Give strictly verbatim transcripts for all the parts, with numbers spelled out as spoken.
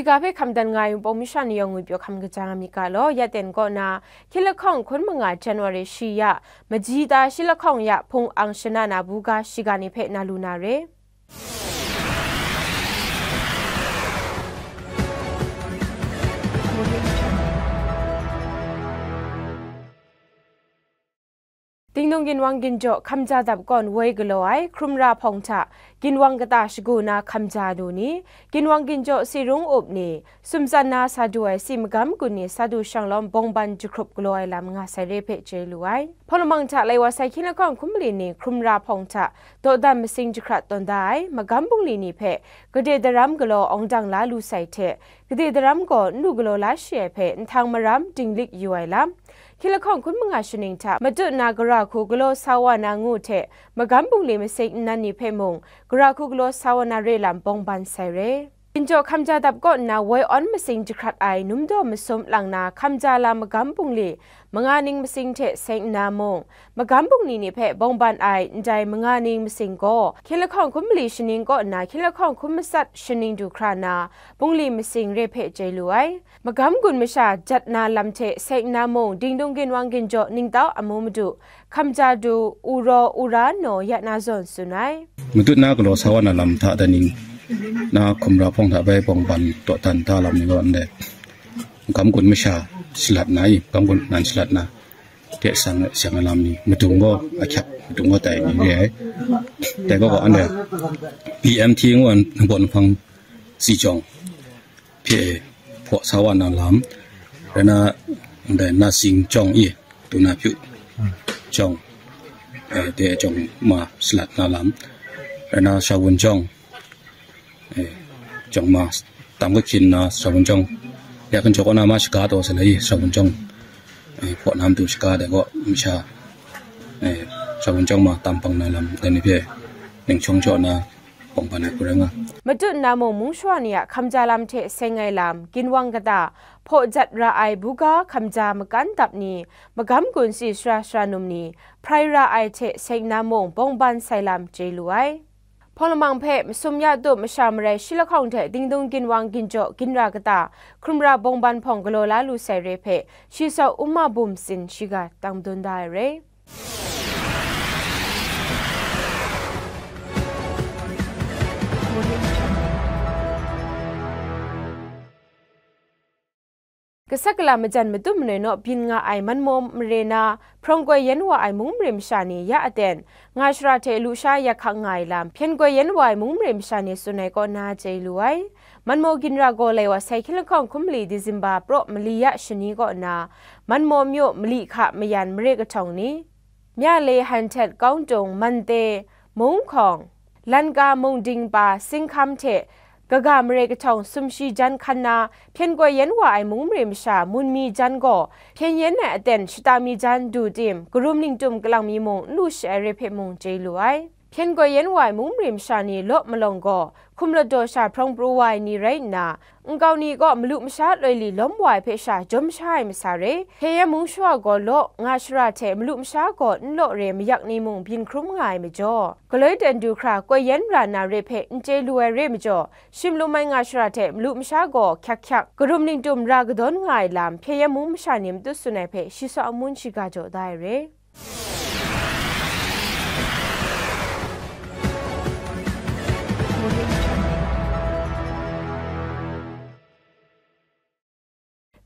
Ga hpe hkam dan nga ai Wunpawng masha ni yawng ngwi pyaw hkam kaja nga myit ga law, ya ten kaw na, hkying lahkawng hkun manga January shi ya, maji ta shi lahkawng ya hpung ang shana na buga shiga ni hpe na lu na re. Dingdung ginwang ginjaw hkamja dap kawn woi galaw ai hkrum ra hpawng hta ginwang kata shagu na hkamja lu ni, ginwang ginjaw si rung up ni, sumtsan na sa du ai si magam gun ni sa du shanglawm bawngban jahkrup galaw ai lam nga sai re hpe chye lu ai. Hpawng lamang hta lai wa sai hkying lahkawng hkun mali ni hkrum ra hpawng hta dawdan masing jahkrat tawn da ai magam bungli ni hpe gade daram galaw awng dang la lu sai hte, gade daram gaw n lu galaw la shi ai hpe nhtang maram dinglik yu ai lam, hkying lahkawng hkun manga shaning hta matut na gara hku galaw sa wa na ngu hte, magam bungli masing nnan ni hpe mung gara hku galaw sa wa na re lam bawngban sai re. Ginjaw hkamja dap kaw nna woi awn masing jahkrat ai numdaw masum lang na hkamja lam magam bungli manga ning masing hte seng nna mung, magam bungli ni hpe bawngban ai ndai manga ning masing gaw, hkying lahkawng hkun mali shaning kaw nna hkying lahkawng hkun matsat shaning du hkra na, bungli masing re hpe chye lu ai. Magam gun masha jat na lam hte seng nna mung, dingdung ginwang ginjaw ningtau amu madu, hkamja du, ura, ura naw ya na zawn tsun ai. Matut na galaw sa wa na lam hta daning na hkrum ra hpawng hta bai bawngban dawdan da lam ni gaw ndai. Magam gun masha shalat na i, magam gun nan shalat na, hte sang, sang lam ni, madung gaw ahkyak, madung gaw tai ni re ai. Dai gaw gaw anhte B M T ngu ai nbawt nhpang si jawng hpe hpaw sa wa na lam, rai na, ndai na sing jawng i, tu na pyu jawng, eh, de jawng ma shalat na lam, rai na shawun jawng, eh, jawng ma tam kahkyin na shawun jawng, ya kan jaw kaw na ma shaga taw sa lai, shawun jawng, eh, hpaw na matu shaga dai gaw, masha, eh, shawun jawng ma tam pang na lam, dai ni hpe ning shawng jaw na, bawngban ai hku rai nga. Matut nna mung mung shawa ni a hkamja lam hte seng ai lam, ginwang kata, hpaw jat ra ai buga hkamja makan dap ni, magam gun si sara sara num ni, hprai ra ai hte seng nna mung bawngban sai lam chye lu ai. Hpawng lamang hpe masum ya tup masha marai shi lahkawng hte dingdung ginwang ginjaw ginra kata, hkrum ra bawngban hpawng galaw la lu sai re hpe, shi saw uma bum tsin shiga tang madun da ai re. Gasat gala majan matu manoi naw byin nga ai Manmaw mare na hprawng koi yen wa ai mung mare masha ni ya aten, nga shara hte lusha yak hkak nga ai lam, hpyen koi yen wa ai mung mare masha ni tsun ai kaw na chye lu ai. Manmaw ginra gaw lai wa sai hkying lahkawng hkun mali Disemba praw mali ya shani kaw na, Manmaw myaw mali hka mayan mare kahtawng ni, Myale, Hantet, Kaungtung, Mante, Mungkhawng, Lanka, Mungdingpa, Singhkam hte kaga mare kahtawng sumshi jan hkan na, hpyen koi yen wa ai mung mare masha Munmi jan gaw, hpyen yen ai aten shata mi jan du tim, karum ningtum kalang mi mung n lu shi ai re hpe mung chye lu ai. Hpyen koi yen wa ai mung mare masha ni law malawng gaw, hkum ladaw sha hprawng pru wa ai ni rai nna, nkau ni gaw malu masha loi li lawm wa ai hpe sha jawm sha ai masa re, hpyen yen mung shawa gaw law, nga shara hte malu masha gaw n law re mayak ni mung byin hkrum nga ai majaw, galoi ten du hkra koi yen ra na re hpe n chye lu ai re majaw, shim lum ai nga shara hte malu masha gaw hkyak hkyak, karum ningtum ra kadawn nga ai lam, hpyen yen mung masha ni matut tsun ai hpe shi saw amun shiga jaw da ai re.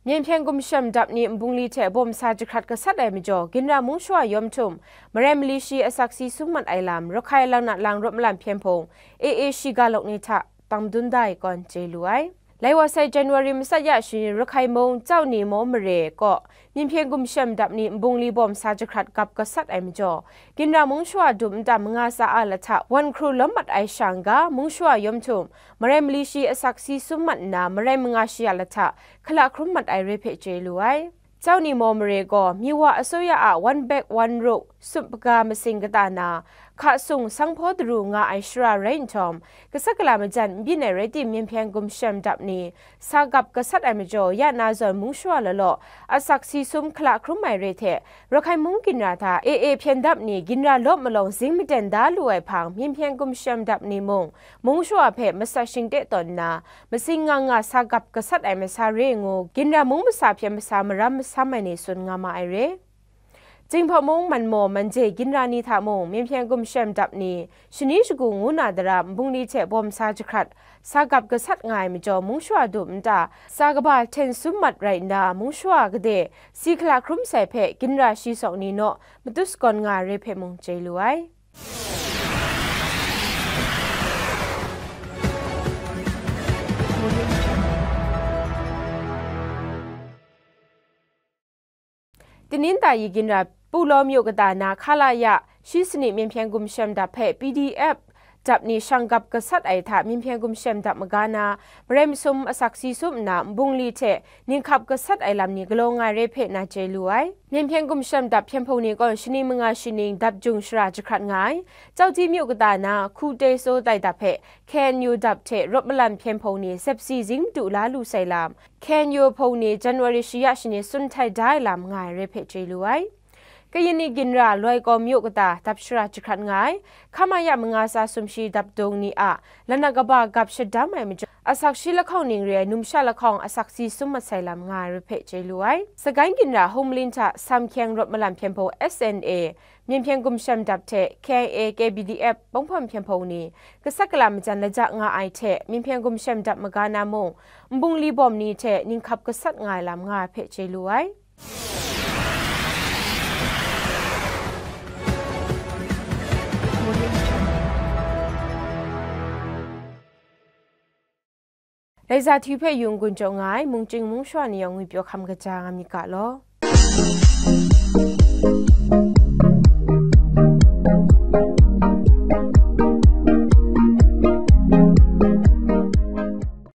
Myen hpyen gumshem dap ni nbungli hte bawm sa jahkrat gasat ai majaw, ginra mung shawa yawm htum, marai mali shi asak si sum mat ai lam, Rakhai Launa Lang rawt malam hpyen hpung, A A shiga lawk ni hta tang madun da ai kawn chye lu ai. Lai wa sai January matsat ya shani Rakhai mung, Chau ni maw mare kaw, myen hpyen gumshem dap ni nbungli bawm sa jahkrat gap gasat ai majaw, ginra mung shawa dum nta manga tsa a lahta wan hkru lawm mat ai sha n-ga, mung shawa yawm htum, marai mali shi asak si sum mat nna, marai manga shi a lahta hkala hkrum mat ai re hpe chye lu ai. Chau ni maw mare gaw, Miwa asuya a One Bag One Road sup paga masing kata na, Hka sung sanghpaw daru nga ai shara rai nhtawm, gasat gala majan n byin ai rai tim, Myen hpyen gumshem dap ni sa gap gasat ai majaw, ya na zawn mung shawa law law asak si sum hkala hkrum ai re hte, Rakhai mung ginra hta A A hpyen dap ni ginra lawp malawng zing maten da lu ai hpang, Myen hpyen gumshem dap ni mung mung shawa hpe masat shingte tawn nna, matsing nga nga sa gap gasat ai masa re ngu, ginra mung masa hpyen masa maram masam ai ni tsun nga ma ai re. Jinghpaw mung, Manmaw, Manje ginra ni hta mung, Myen hpyen gumshem dap ni, shani shagu ngu na dara nbungli hte bawm sa jahkrat, sa gap gasat nga ai majaw, mung shawa dum nta, sa kaba hten sum mat rai nna, mung shawa gade si hkala hkrum sai hpe, ginra shi sawk ni naw matut sagawn nga ai re hpe mung chye lu ai. Tinin ta yi ginra Pulaw myu kata na hkala ya shi sani Myen hpyen gumshem dap hpe P D F dap ni shang gap gasat ai hta, Myen hpyen gumshem dap maga na, marai masum asak si sum nna, nbungli hte ninghkap gasat ai lam ni galaw nga ai re hpe na chye lu ai. Myen hpyen gumshem dap hpyen hpung ni gaw shani manga shi ning dap jung shara jahkrat nga ai. Chawti myu kata na Hku Te So Tai dap hpe K N U dap hte rawt malam hpyen hpung ni zep si zing madu la lu sai lam, K N U hpung ni January shi ya shani tsun htai da ai lam nga ai re hpe chye lu ai. Kayin ni ginra Loi Kaw myu kata dap shara jahkrat nga ai. Hkama ya manga tsa sumshi dap dung ni a lanak kaba gap shadam ai majaw, asak shi lahkawng ning re ai numsha lahkawng asak si sum mat sai lam nga ai re hpe chye lu ai. Sagan ginra Humlin hta Samhkyeng rawt malam hpyen hpung S N A, Myen hpyen gumshem dap hte K I A K B D F banghpawm hpyen hpung ni, gasat gala majan laja nga ai hte, Myen hpyen gumshem dap maga na mung, nbungli bawm ni hte ninghkap gasat nga ai lam nga ai hpe chye lu ai. Laiza hti hpe yung gun jaw nga ai mungchying mung shawa ni yawng ngwi pyaw hkam kaja nga myit ga law.